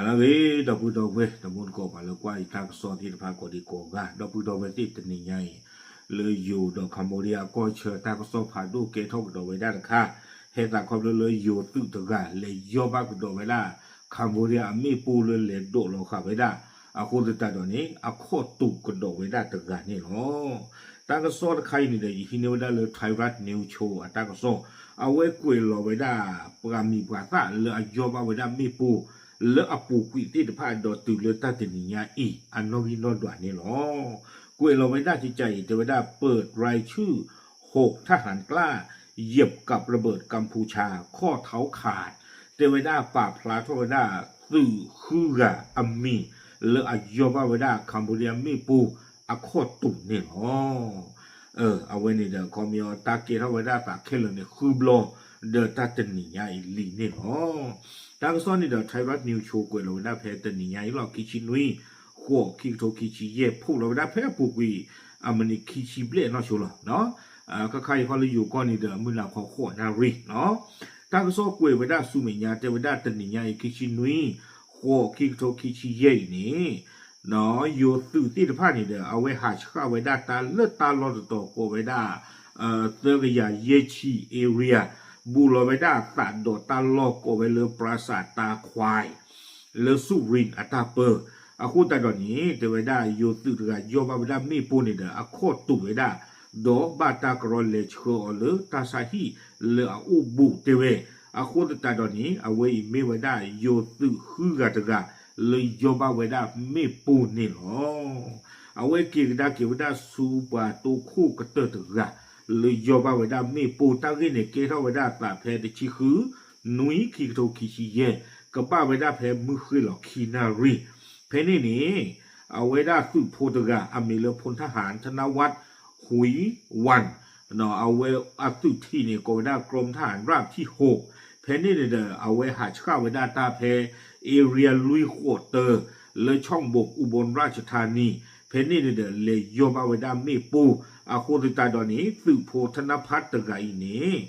အဂ့ၤ ဒီပုၢ်ဒီဝဲၢ် တံၤသကိးပှၤလၢကွၢ်ယတၢ်ကစီၣ်သ့ၣ်တဖၣ်ကိးဒံကိးဂၤ ဒီပုၢ်ဒီဝဲၢ်သ့ၣ်တနံၤညါအံၤ လၢယိၤဒီး Cambodia ကီၢ်ဆၢ တၢ်ကစီၣ်ဖးဒိၣ်ကဲထီၣ်ကဒီးဝဲဒၣ်တခါ ဟဲသးခီဖျိလၢယိၤသုးတဂၤ လဲၤယီၢ်ဘၣ်ကဒီးဝဲဒၣ် Cambodia အမ့ၣ်ပိၢ်လၢလဲၤဒိးလီၤဃာ်ဝဲဒၣ် အဃိသတးဒီးန့ၣ် အခီၣ်တူာ်ကဒီးဝဲဒၣ်တဂၤန့ၣ်လီၤ. တၢ်ကစီၣ်တခါအံၤန့ၣ်ဒီး ယဟံးန့ၢ်ဝဲဒၣ်လၢ Thairath News Cho အတၢ်ကစီၣ် အဝဲကွဲးလီၤဝဲဒၣ် ပှၤမံၤပှၤသၣ်လၢအယီၢ်ဘၣ်ဝဲဒၣ်မ့ၣ်ပိၢ် လၢအပူၤကွံာ်သ့ၣ်တဖၣ်ဒီးတုၤလၢတၢ်တနံၤညါအံၤ အနီၣ်ဂံၢ်နီၣ်ဒွးန့ၣ်လီၤ. ကွဲးလီၤဝဲဒၣ်ကကးအံၤ တဲဝဲဒၣ် เปิดรายชื่อ หกทหารกล้า เหยียบกับระเบิดกัมพูชา ข้อเท้าขาด တဲဝဲဒၣ်ပာ်ဖျါထီၣ်ဝဲဒၣ် သုးဃုဂၤအမံၤ လၢအယီၢ်ဘၣ်ဝဲဒၣ် Cambodia မ့ၣ်ပိၢ် အခီၣ်တူာ်န့ၣ်လီၤ. အဝဲန့ၣ်ဒီး ခီပညီတၢ်ကဲထီၣ်ဝဲဒၣ်သးခဲလၢာ်န့ၣ် ဃုဘျီ ဒီးတၢ်တနံၤညါအံၤလံန့ၣ်လီၤ. တၢ်ကစီၣ်န့ၣ်ဒီး Thairath News Cho ကွဲးလီၤဝဲဒၣ်ဖဲတနံၤညါအံၤလီၤ ခံဆံနွံ ဃိး ခံကထိခံဆံယဲၢ် ဖီၣ်လီၤဝဲဒၣ်ဖဲအပူၤကွံာ် အမံးနံးခံဆံဘျဲၣ်နီၢ်ဆိလီၤ. ခါခါအံၤခီလၢယိၤကီၢ်န့ၣ်ဒီး မုၢ်နၤခီဃိးနၣ်ရံၣ် တၢ်ကစီၣ်ကွဲးဝဲဒၣ်ဆူမဲာ်ညါ တဲဝဲဒၣ်တနံၤညါအံၤ ခံဆံနွံ ဃိး ခံကထိခံဆံယဲၢ်အံၤန့ၣ် ယိၤသုးသ့ၣ်တဖၣ်န့ၣ်ဒီး အဝဲဟးဆှၣ်ဝဲဒၣ်တၢ်လၢတၢ်လီၢ်တတီၤကိးဝဲဒၣ် သၢကယၤယဲၢ်ဆံ area ဘူးလီၤဝဲဒၣ်အသးဒီးတၢ်လီၢ်ကိးဝဲလၢ ပရၤစးတာခွဲး လၢစူၣ်ရံၣ်အတၢ်ပၢ အဃိသတးဒီးန့ၣ် တဲဝဲဒၣ်ယိၤသုးတဂၤယီၢ်ဘၣ်ဝဲဒၣ်မ့ၣ်ပိၢ်န့ၣ်ဒီး အခီၣ်တူာ်ဝဲဒၣ် ဒီးဘၣ်တၢ်ကရီလဲၤဆှၢအီၤလၢတၢ်ဆါဟံၣ်လၢအအိၣ်ဘူးတဲဝဲ အဃိသတးဒီးန့ၣ် အဝဲအံၤမ့ၢ်ဝဲဒၣ်ယိၤသုးဃုဂၤတဂၤ လၢယီၢ်ဘၣ်ဝဲဒၣ်မ့ၣ်ပိၢ်န့ၣ်လီၤ. အဝဲက့ၤကဒါက့ၤဝဲဒၣ်ဆူပှၤတိခိၣ်ကတၢၢ်တဂၤ လၢယီၢ်ဘၣ်ဝဲဒၣ်မ့ၣ်ပိၢ် တၢ်ဂ့ၢ်န့ၣ် ကဲထီၣ်ဝဲဒၣ်အသးဖဲတဆံဃု နွံ ခံကထိခံဆံယဲၢ် ကဘၣ်ဝဲဒၣ်ဖဲမုၢ်ဃ့ၢ်လီၤခံနၣ်ရံၣ် ဖဲန့ၣ်န့ၣ် အဝဲဒၣ်သုးဖိတဂၤ အမံၤလၢဖိထၣ်ဟၣ် ထနဝၣ် ဟူဝၣ် အဝဲအသုးထံးန့ၣ် ကိးဝဲဒၣ် กรมทหารราบที่หก ဖဲန့ၣ်န့ၣ်ဒီး အဝဲဟးဆှၣ်ဝဲဒၣ်တၢ်ဖဲ area လွံၢ်ဃိးတၢ လၢ ช่องบก อุบลราชธานี ဖဲန့ၣ်န့ၣ်ဒီး လဲၤယီၢ်ဘၣ်ဝဲဒၣ်မ့ၣ်ပိၢ် အဃိသတးဒီးန့ၣ် သုးဖိထနဖၣ်တဂၤအံၤန့ၣ်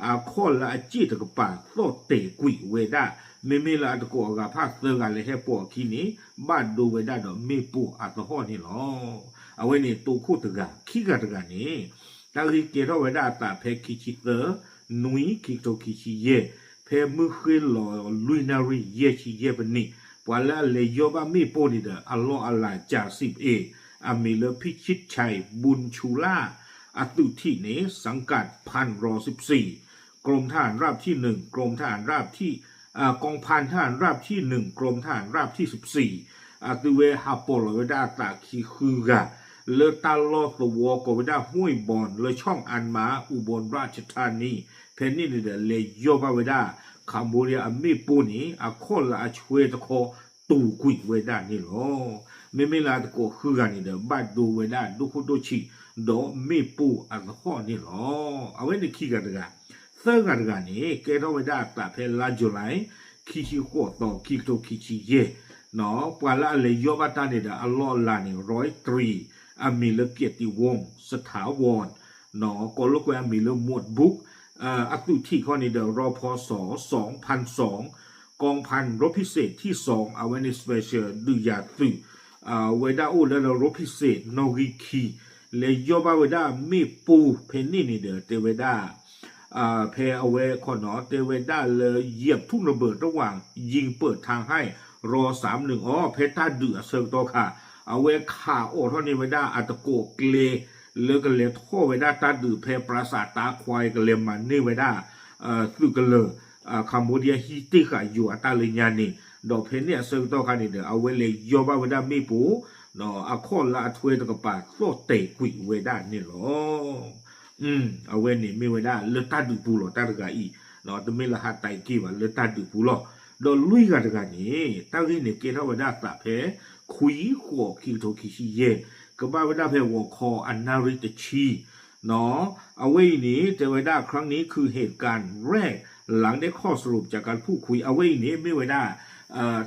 အခီၣ်လၢအစ့ၣ်တကပၤသီၣ်တဲာ်ကွံာ်ဝဲဒၣ် မ့မ့ၢ်လၢအတကိးအဂၤဖၣ်သၢဂၤလၢဟဲပိာ်အခံန့ၣ် ဘၣ်ဒိဝဲဒၣ်ဒီးမ့ၣ်ပိၢ်အသဟီၣ်န့ၣ်လီၤ. အဝဲန့ၣ်တိခိၣ်တဂၤ ခံဂၤတဂၤန့ၣ် တၢ်ဂ့ၢ်ကဲထီၣ်ဝဲဒၣ်အသးဖဲခံဆံသၢ နွံ ခံကထိခံဆံယဲၢ် ဖဲမုၢ်ဃ့ၢ်လီၤလွံၢ်နၣ်ရံၣ် ယဲၢ်ဆံယဲၢ်ပနံး ပှၤလၢအလဲၤယီၢ်ဘၣ်မ့ၣ်ပိၢ်န့ၣ်ဒီး အလီၢ်အလၤ จ่าสิบเอก အမံၤလၢ พิชิตชัย บุญชูล่า အသုးထံးန့ၣ် สังกัด พันร้อยสิบสี่ กรมทหารราบที่หนึ่ง กรมทหารราบที่ อ่ากองพันทหารราบที่หนึ่ง กรมทหารราบที่สิบสี่ အသုဝဲဟးပိာ်လီၤဝဲဒၣ်အသးခံဃုဂၤ လၢတၢ်လီၢ်သဝီကိးဝဲဒၣ် ห้วยบอน လၢ ช่องอันมา อุบลราชธานี ဖဲန့ၣ်န့ၣ်ဒီး လဲၤယီၢ်ဘၣ်ဝဲဒၣ် Cambodia အမ့ၣ်ပိၢ်န့ၣ် အခီၣ်လၢအဆွဲတခီ တူာ်ကွံာ်ဝဲဒၣ်န့ၣ်လီၤ. မ့မ့ၢ်လၢအတကိးဃုဂၤန့ၣ်ဒီး ဘၣ်ဒိဝဲဒၣ်ဒိၣ်ခိၣ်ဒိၣ်ဆံး ဒီးမ့ၣ်ပိၢ်အသဟီၣ်န့ၣ်လီၤ. အဝဲန့ၣ်ခံဂၤတဂၤ သၢဂၤတဂၤန့ၣ် ကဲထီၣ်ဝဲဒၣ်အသးဖဲလါ July ခံဆံဃိးသီ ခံကထိခံဆံယဲၢ် ပှၤလၢအလဲၤယီၢ်ဘၣ်တၢ်န့ၣ်ဒီး အလီၢ်အလၤန့ၣ် ร้อยตรี အမံၤလၢ เกียรติวงศ์ สถาวร ကိးလိာ်ကွဲအမံၤလၢ หมวดบุก အသုးထံးခီန့ၣ်ဒီး รพศ สองพันสอง กองพันรบพิเศษที่สอง အဝဲန့ၣ် special ဒုးယၤသုး ဝဲဒၣ်အိၣ်လၢ รบพิเศษ နီၣ်ဂံၢ်ခံ လဲၤယီၢ်ဘၣ်ဝဲဒၣ်မ့ၣ်ပိၢ်ဖဲန့ၣ်န့ၣ်ဒီး တဲဝဲဒၣ် ဖဲအဝဲခီနီၤ တဲဝဲဒၣ်လၢ เหยียบทุ่นระเบิดระหว่างยิงเปิดทางให้ รอสามหนึ่ง အီၤ ဖဲတၢ်ဒုးအဆၢကတီၢ်ခါ အဝဲခးအိးထီၣ်န့ၢ်ဝဲဒၣ်အတကိးကျဲ လၢကလဲၤထီၣ်ဝဲဒၣ်တၢ်ဒုးဖဲ ပရၤစးတာခွဲး ကလဲၤမၤန့ၢ်ဝဲဒၣ် သုးကလၢၤ Cambodia ဟံးတ့ၢ်ဃာ်ယိၤအတၢ်လၢညါန့ၣ် ဒီးဖဲန့ၣ်အဆၢကတီၢ်ခါန့ၣ်ဒီး အဝဲလဲၤယီၢ်ဘၣ်ဝဲဒၣ်မ့ၣ်ပိၢ် အခီၣ်လၢအဆွဲတကပၤသီၣ်တဲာ်ကွံာ်ဝဲဒၣ်န့ၣ်လီၤ. အဝဲန့ၣ်မ့ၢ်ဝဲဒၣ်လၢတၢ်ဒုးပူၤလီၤ တၢ်တဂၤအံၤ တမ့ၢ်လၢဟးတဲာ်က့ၤဘၣ်လၢတၢ်ဒုးပူၤလီၤ. ဒီးလွံၢ်ဂၤတဂၤန့ၣ် တၢ်ဂ့ၢ်န့ၣ်ကဲထီၣ်ဝဲဒၣ်အသးဖဲ ခွံ ဃိး ခံကထိခံဆံယဲၢ် ကဘၣ်ဝဲဒၣ်ဖဲဂီၤခီအနၣ်ရံၣ်တဆံ အဝဲအံၤန့ၣ် တဲဝဲဒၣ် ครั้งนี้คือเหตุการณ์แรก หลังได้ข้อสรุปจากการพูดคุย အဝဲအံၤန့ၣ် မ့ၢ်ဝဲဒၣ်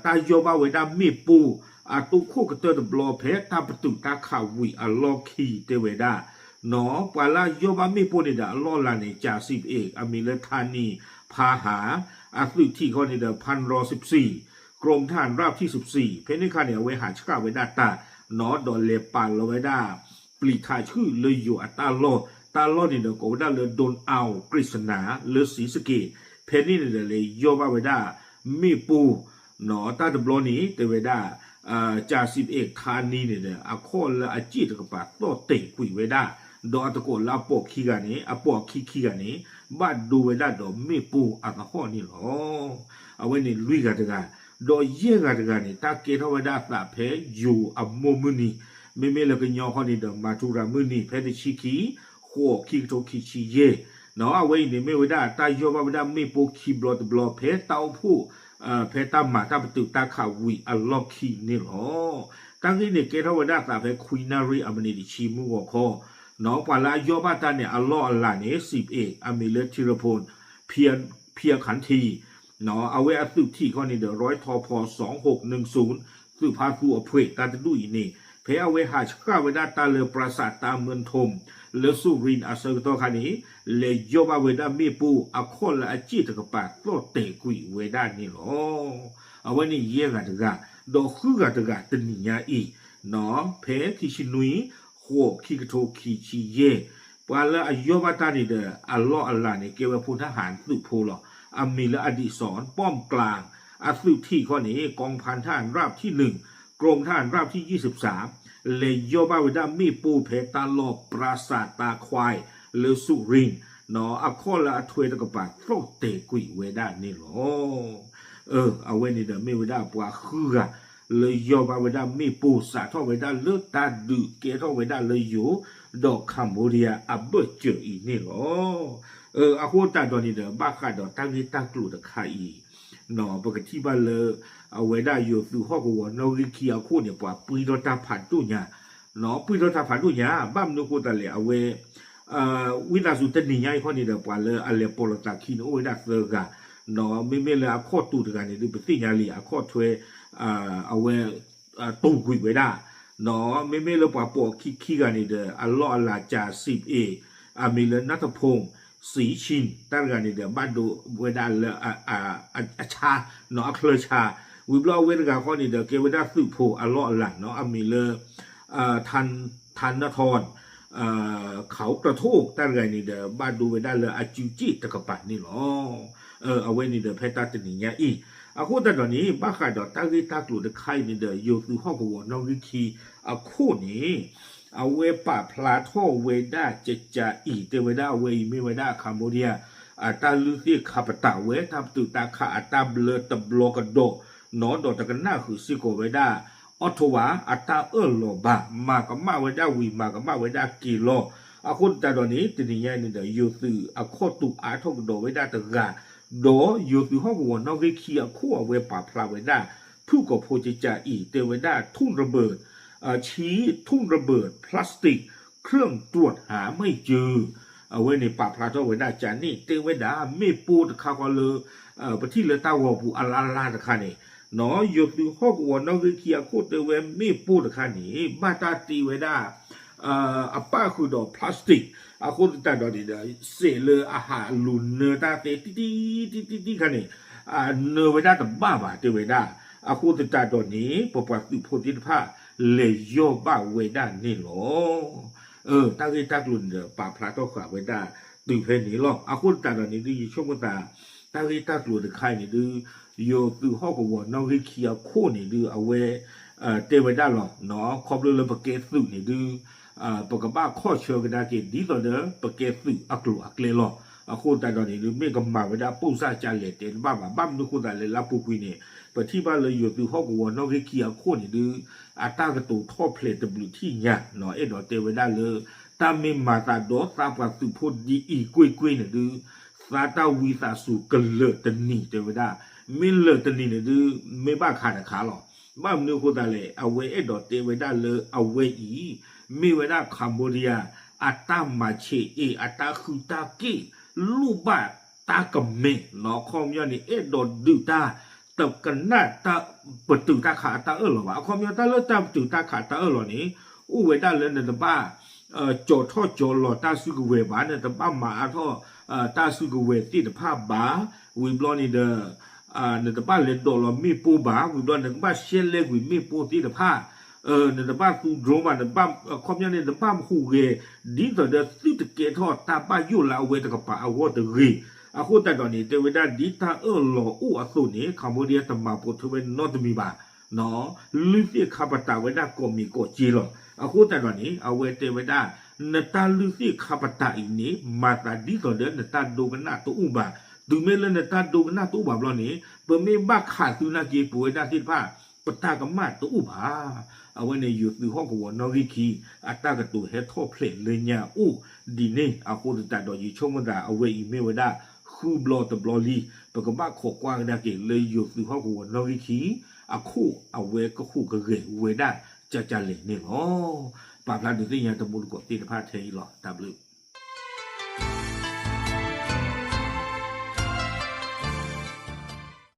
တၢ်ယီၢ်ဘၣ်ဝဲဒၣ်မ့ၣ်ပိၢ် အတိခိၣ်ကတၢၢ်တဘျီ ဖဲတၢ်ပတုာ်တၢ်ခးဝံၤအလီၢ်ခံ တဲဝဲဒၣ် ပှၤလၢအယီၢ်ဘၣ်မ့ၣ်ပိၢ်န့ၣ်ဒီး အလီၢ်အလၤန့ၣ် จ่าสิบเอก အမံၤလၢ ธานี พาหา အသုးထံးခီန့ၣ်ဒီး พันร้อยสิบสี่ กรมทหารราบที่สิบสี่ ဖဲန့ၣ်အခါန့ၣ် အဝဲဟးဆှၣ်ဝဲဒၣ်တၢ် ဒီးလဲၤပာ်လီၤဝဲဒၣ် ပျံၤထးဆှုၣ်လၢယိၤအတၢ်လီၢ်, တၢ်လီၢ်န့ၣ်ဒီးကိးဝဲဒၣ်လၢ ဒိၣ်အၣ်ကရံးစနၤ လၢစံစက့း, ဖဲန့ၣ်န့ၣ်ဒီးလဲၤယီၢ်ဘၣ်ဝဲဒၣ်မ့ၣ်ပိၢ် တၢ်တဘျီန့ၣ် တဲဝဲဒၣ် ကၠၤစံးပအ့းခါနံန့ၣ်ဒီး အခီၣ်လၢအစ့ၣ်တကပၤသီၣ်တဲာ်ကွံာ်ဝဲဒၣ်, ဒီးအတကိးလၢအပိာ်ခံဂၤန့ၣ် အပိာ်အခံခံဂၤန့ၣ် ဘၣ်ဒိဝဲဒၣ်ဒီးမ့ၣ်ပိၢ်အသဟီၣ်န့ၣ်လီၤ. အဝဲန့ၣ်လွံၢ်ဂၤတဂၤ, ဒီးယဲၢ်ဂၤတဂၤန့ၣ် တၢ်ကဲထီၣ်ဝဲဒၣ်အသးဖဲယိၤအမိၢ်မုၢ်နံၤ, မ့မ့ၢ်လၢကညီခီန့ၣ်ဒီး မၤထူရၤမုၢ်နံၤ ဖဲတဆံခံ ဃိး ခံကထိခံဆံယဲၢ်, အဝဲအံၤန့ၣ်မ့ၢ်ဝဲဒၣ်တၢ်ယီၢ်ဘၣ်ဝဲဒၣ်မ့ၣ်ပိၢ်ခံဘျီတဘျီ ဖဲတၢ်အိၣ်ဖှိၣ် ဖဲတၢ်မၤတၢ်ပတုာ်တၢ်ခးဝံၤအလီၢ်ခံန့ၣ်လီၤ. တၢ်ဂ့ၢ်န့ၣ်ကဲထီၣ်ဝဲဒၣ်အသးဖဲ ခွံနၣ်ရံၣ်အမံးနံးတဆံမုၢ်ဂီၤခီ, ပှၤလၢအယီၢ်ဘၣ်တၢ်န့ၣ် အလီၢ်အလၤန့ၣ် စံးပအ့း အမံၤလၢ ထံရဖိၣ် ဖံအခၣ်ထံ, အဝဲအသုးထံးခီန့ၣ်ဒီး ร้อยทพ สองหกหนึ่งศูนย์ သုးဖါသူအဖှဲး တၢ်တဒူၣ်အံၤန့ၣ် ဖဲအဝဲဟးဆှၣ်ဝဲဒၣ်တၢ်လၢ ปราสาทตาเมืองทม လၢ สุรินทร์ အဆၢကတီၢ်ခါန့ၣ် လဲၤယီၢ်ဘၣ်ဝဲဒၣ်မ့ၣ်ပိၢ်အခီၣ်လၢအစ့ၣ်တကပၤသီၣ်တဲာ်ကွံာ်ဝဲဒၣ်န့ၣ်လီၤ. အဝဲန့ၣ်ယဲၢ်ဂၤတဂၤ, ဒီးဃုဂၤတဂၤတနံၤညါအံၤ ဖဲခံဆံနွံ ဃိး ခံကထိခံဆံယဲၢ်, ပှၤလၢအယီၢ်ဘၣ်တၢ်န့ၣ်ဒီး အလီၢ်အလၤန့ၣ် ကဲဝဲဖိတၢ်ဟးသုးဖိလီၤ. အမံၤလၢ အဒံးစီၣ် ပီၣ်ကၠၣ် အသုးထံးခီန့ၣ် กองพันทหารราบที่หนึ่ง กรมทหารราบที่ยี่สิบสาม လဲၤယီၢ်ဘၣ်ဝဲဒၣ်မ့ၣ်ပိၢ်ဖဲတၢ်လီၢ် ปราสาทตาควาย လၢ สุรินทร์ အခီၣ်လၢအထွဲတကပၤသီၣ်တဲာ်ကွံာ်ဝဲဒၣ်န့ၣ်လီၤ. အဝဲန့ၣ်ဒီးမ့ၢ်ဝဲဒၣ်ပှၤဃုဂၤ လၢယီၢ်ဘၣ်ဝဲဒၣ်မ့ၣ်ပိၢ် စးထီၣ်ဝဲဒၣ်လၢတၢ်ဒုးကဲထီၣ်ဝဲဒၣ်လၢယိၤ ဒီး Cambodia အဘၢၣ်စၢၤအံၤန့ၣ်လီၤ. အဃိသတးဒီးန့ၣ်ဒီး ဘၣ်ဃးဒီးတၢ်ဂ့ၢ်တၢ်ကျိၤတခါအံၤ ပကထံၣ်ဘၣ်လၢ အဝဲဒၣ်ယိၤသုးဟီၣ်ကဝီၤနီၣ်ဂံၢ်ခံအခိၣ်န့ၣ် ပှၤပှံထီၣ်တၢ်ဖးဒိၣ်ညါ, ပှံထီၣ်တၢ်ဖးဒိၣ်ညါ ဘၣ်မနုၤအဃိသတးလဲၣ် အဝဲ ဝံသးစူၤတနံၤညါအံၤခီန့ၣ်ဒီး ပှၤလၢအလဲၤပိာ်လိာ်သးခံန့ၣ် အိၣ်ဝဲဒၣ်သၢဂၤ, မ့မ့ၢ်လၢအခီၣ်တူာ်တဂၤန့ၣ်ဒုး ပသ့ၣ်ညါလံ အခီၣ်ထွဲ အဝဲ တူာ်ကွံာ်ဝဲဒၣ်, မ့မ့ၢ်လၢပှၤပိာ်အခံခံဂၤန့ၣ်ဒီး အလီၢ်အလၤ ကၠၤစံးပအ့း အမံၤလၢ နၢ်ထဖူၣ် စံးဆံၣ် တၢ်တဂၤန့ၣ်ဒီး ဘၣ်ဒိဝဲဒၣ်လၢ အဆါ, အချၢဆါ, ဝံၤဘျီအဝဲတဂၤဃီန့ၣ်ဒီး ကဲဝဲဒၣ်သုးဖိအလီၢ်အလၤနီၤ အမံၤလၢ ထါနထီၣ် ခးကထိၣ် တၢ်တဂၤန့ၣ်ဒီး ဘၣ်ဒိဝဲဒၣ်လၢအစုက့ၣ်တကပၤန့ၣ်လီၤ. အဝဲန့ၣ်ဒီးဖဲတၢ်တနံၤညါအံၤ, အဃိသတးဒီးန့ၣ် ဘၣ်ဃးဒီးတၢ်ဂ့ၢ်တၢ်ကျိၤတခါအံၤန့ၣ်ဒီး ယိၤသုးဟီၣ်ကဝီၤနီၣ်ဂံၢ်ခံအခိၣ်န့ၣ် အဝဲပာ်ဖျါထီၣ်ဝဲဒၣ်ကကးအံၤ တဲဝဲဒၣ်အဝဲအံၤမ့ၢ်ဝဲဒၣ် Cambodia အတၢ်လုၢ်သ့ၣ်ခါပတာ်ဝဲ တၢ်ပတုာ်တၢ်ခးအတၢ်ဘျၢတဘျီကဒီး နီၤ ဒီးတကနၣ်ဃုာ်စ့ၢ်ကီးဝဲဒၣ် Ottawa အတၢ်အၢၣ်လီၤဘၣ် မၤကမၣ်ဝဲဒၣ်ဝံၤ မၤကမၣ်ဝဲဒၣ်က့ၤလီၤ. အဃိသတးဒီးန့ၣ် တနံၤညါအံၤန့ၣ်ဒီး ယိၤသုးအခီၣ်တူာ်အါထီၣ်ကဒီးဝဲဒၣ်တဂၤ, ဒီးယိၤသုးဟီၣ်ကဝီၤနီၣ်ဂံၢ်ခံအခိၣ်အဝဲပာ်ဖျါဝဲဒၣ် ဖုၣ်ကိာ်ဖိကကးအံၤ တဲဝဲဒၣ် ထုၣ်ရဘၢၣ် ထုၣ်ရဘၢၣ် plastic เครื่องตรวจหาไม่เจอ အဝဲန့ၣ်ပာ်ဖျါထီၣ်ဝဲဒၣ်ကန့ၣ် တဲဝဲဒၣ် မ့ၣ်ပိၢ်တခါဃီလၢ ပထံၣ်လၢတၢ်ဂီၤပူၤအလါလါတခါန့ၣ် နီၤ ယိၤသုးဟီၣ်ကဝီၤနီၣ်ဂံၢ်ခံအခိၣ်တဲဝဲမ့ၣ်ပိၢ်တခါန့ၣ် ဘၣ်တၢ်တ့ဝဲဒၣ် အပၣ်ဃုာ်ဒီး plastic အဃိသတးဒီးန့ၣ်ဒီး စဲးလၢအဟးလူၤနၢတၢ်သဲတံၢ်တံၢ်တံၢ်တံၢ်တံၢ်ခါန့ၣ် နၢဝဲဒၣ်တဘၣ်ဘၣ်တဲဝဲဒၣ်. အဃိသတးဒီးန့ၣ် ပပှၤသုးဖိသ့ၣ်တဖၣ် လဲၤယီၢ်ဘၣ်ဝဲဒၣ်န့ၣ်လီၤ. တၢ်ဂ့ၢ်တၢ်ကျိၤန့ၣ်ဒီး ပာ်ဖျါထီၣ်ဃာ်ဝဲဒၣ်တုၤဖဲန့ၣ်လီၤ. အဃိသတးဒီးန့ၣ်ဒုး ယဆိကမိၣ်သး တၢ်ဂ့ၢ်တၢ်ကျိၤတခါအံၤန့ၣ်ဒုး ယိၤသုးဟီၣ်ကဝီၤနီၣ်ဂံၢ်ခံအခိၣ်န့ၣ်ဒုး အဝဲ တဲဝဲဒၣ်လီၤ. ခီဖျိလၢပကဲသုးန့ၣ်ဒုး ပကဘၣ်ခီၣ်ဆၢကဒါက့ၤ ဒ်သိးဒီး ပကဲသုးအကျိၤအကျဲလီၤ. အဃိသတးဒီးန့ၣ်ဒုး မ့ၢ်ကမၤဝဲဒၣ်ပိၢ်စၢ်ကလဲၣ်တဲတဘၣ်ဘၣ်. ဘၣ်မနုၤဃိသတးလဲၣ် လၢအပူၤကွံာ်န့ၣ် ပထံၣ်ဘၣ်လၢယိၤသုးဟီၣ်ကဝီၤနီၣ်ဂံၢ်ခံအခိၣ်န့ၣ်ဒုး အတၢ်ကတိၤထီၣ်ဖျဲးတဘျုးထံၣ်ညါ အဲၣ်ဒိးတဲဝဲဒၣ်လၢ တၢ်မ့ၢ်မၤသးဒီးသးပှၤသုးဖိဒ်အံၤကွ့ၢ်ကွ့ၢ်န့ၣ်ဒုး သးတၢ်ဝံသးစူၤကလၢာ်တနံၤတဲဝဲဒၣ်. မ့ၢ်လၢာ်တနံၤန့ၣ်ဒုး မ့ၢ်ဘၣ်ခါတခါလီၤ. ဘၣ်မနုၤအဃိသတးလဲၣ် အဝဲအဲၣ်ဒိးတဲဝဲဒၣ်လၢအဝဲအံၤ မ့ၢ်ဝဲဒၣ် Cambodia အတၢ်မၤဆဲးအ့ၣ် အတၢ်ဃုတၢ်က့ၣ် လိၣ်ဘၣ်တၢ်ကမဲာ်လီၤ. အခီပညီန့ၣ် အဲၣ်ဒိးဒုးတၢ် တကနၣ်တၢ်ပတုာ်တၢ်ခးအတၢ်အၢၣ်လီၤဘၣ်. အခီပညီတၢ်လၢတၢ်ပတုာ်တၢ်ခးတၢ်အၢၣ်လီၤန့ၣ် အိၣ်ဝဲဒၣ်လၢနတဘၣ် ကၠီၤထီၣ်ကၠီၤလီၤတၢ်စုကဝဲၤဘၣ်, နတဘၣ်မၤအါထီၣ် တၢ်စုကဝဲၤသ့ၣ်တဖၣ်ဘၣ်. ဝံၤဘျီန့ၣ်ဒီး နတဘၣ်လဲၤဒိးလီၤမ့ၣ်ပိၢ်ဘၣ်, ဝံၤဘျီနကဘၣ်ရှဲလဲကွံာ်မ့ၣ်ပိၢ်သ့ၣ်တဖၣ်, နတဘၣ်သူ drone ဘၣ်, နဘၣ် ခီပညီန့ၣ် နဘၣ်ဟူးဂဲၤ ဒ်သိးဒီးသုတကဲထီၣ်တၢ်ဘၣ်ယိၣ်လၢအဝဲတကပၤအဂီၢ်တဂ့ၤ. အဃိသတးဒီးန့ၣ် တဲဝဲဒၣ်ဒ်တၢ်အၢၣ်လီၤအိၣ်အသိးန့ၣ် Cambodia တမၤပိာ်ထွဲဝဲနီတမံၤဘၣ်. လုၢ်သ့ၣ်ခါပတာ်ဝဲဒၣ်ကိးမံၤကိးက့လီၤ. အဃိသတးဒီးန့ၣ် အဝဲတဲဝဲဒၣ် နတၢ်လုၢ်သ့ၣ်ခါပတာ်အံၤန့ၣ် မၤသးဒ်သိးဒီးနတၢ်ဒိကနၣ်တအိၣ်ဘၣ်. တုၤမ့ၢ်လၢနတၢ်ဒိကနၣ်တအိၣ်ဘၣ်ဘျီန့ၣ် ပမ့ၢ်ဘၣ်ခးသုနာ်က့ ပဝဲဒၣ်သ့ၣ်တဖၣ် ပတၢ်ကမၣ်တအိၣ်ဘၣ်. အဝဲန့ၣ်ယိၤသုးဟီၣ်ကဝီၤနီၣ်ဂံၢ်ခံ အတၢ်ကတိၤဟဲထီၣ်ဖျဲးလၢညါအိၣ်ဒ်န့ၣ်. အဃိသတးဒီးယဆိကမိၣ်သး အဝဲအံၤမ့ၢ်ဝဲဒၣ် ဃုဘျီတဘျီလံ. ပကဘၣ်ခိးကွၢ်ကဒါက့ၤလၢယိၤသုးဟီၣ်ကဝီၤနီၣ်ဂံၢ်ခံ အခိၣ်အဝဲကဟူးကဂဲၤဝဲဒၣ်ကကလဲာ်န့ၣ်လီၤ. ပာ်ဖျါဒုးသ့ၣ်ညါတမူတကိးသ့ၣ်တဖၣ်ထဲအံၤလီၤ. တၢ်ဘျုး